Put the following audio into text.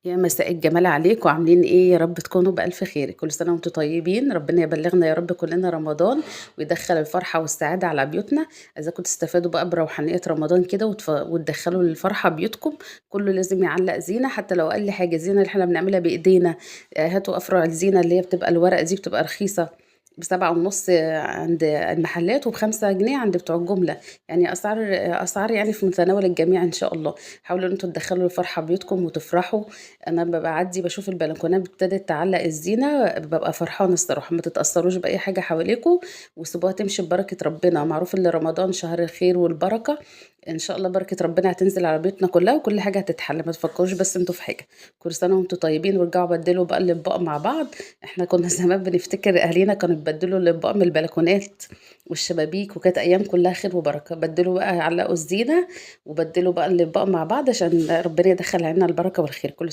يا مساء الجمال عليكم، عاملين ايه؟ يا رب تكونوا بألف خير. كل سنة وانتم طيبين. ربنا يبلغنا يا رب كلنا رمضان ويدخل الفرحة والسعادة على بيوتنا. عايزاكم تستفادوا بقى بروحانية رمضان كده وتدخلوا الفرحة بيوتكم. كله لازم يعلق زينة، حتى لو اقل حاجة، الزينة اللي احنا بنعملها بايدينا. هاتوا افرع الزينة اللي هي بتبقى الورق دي، بتبقى رخيصة ب7.5 عند المحلات، وب5 جنيه عند بتوع الجملة. يعني اسعار يعني في متناول الجميع ان شاء الله. حاولوا ان انتوا تدخلوا الفرحة بيوتكم وتفرحوا. انا ببقى بعدي بشوف البلكونات ابتدت تعلق الزينة، ببقى فرحانة الصراحة. ما تتأثروش بأي حاجة حواليكم وسيبوها تمشي ببركة ربنا. معروف ان رمضان شهر الخير والبركة، ان شاء الله بركة ربنا هتنزل على بيوتنا كلها وكل حاجة هتتحل. ما تفكروش بس انتوا في حاجة. كل سنة وانتوا طيبين. وارجعوا بدلوا بقى الاطباق مع بعض. احنا كنا زمان بنفتكر اهالينا كانوا يبدلوا الاطباق من البلكونات والشبابيك، وكانت ايام كلها خير وبركة. بدلوا بقى، علقوا الزينة وبدلوا بقى الاطباق مع بعض عشان ربنا يدخل علينا البركة والخير. كل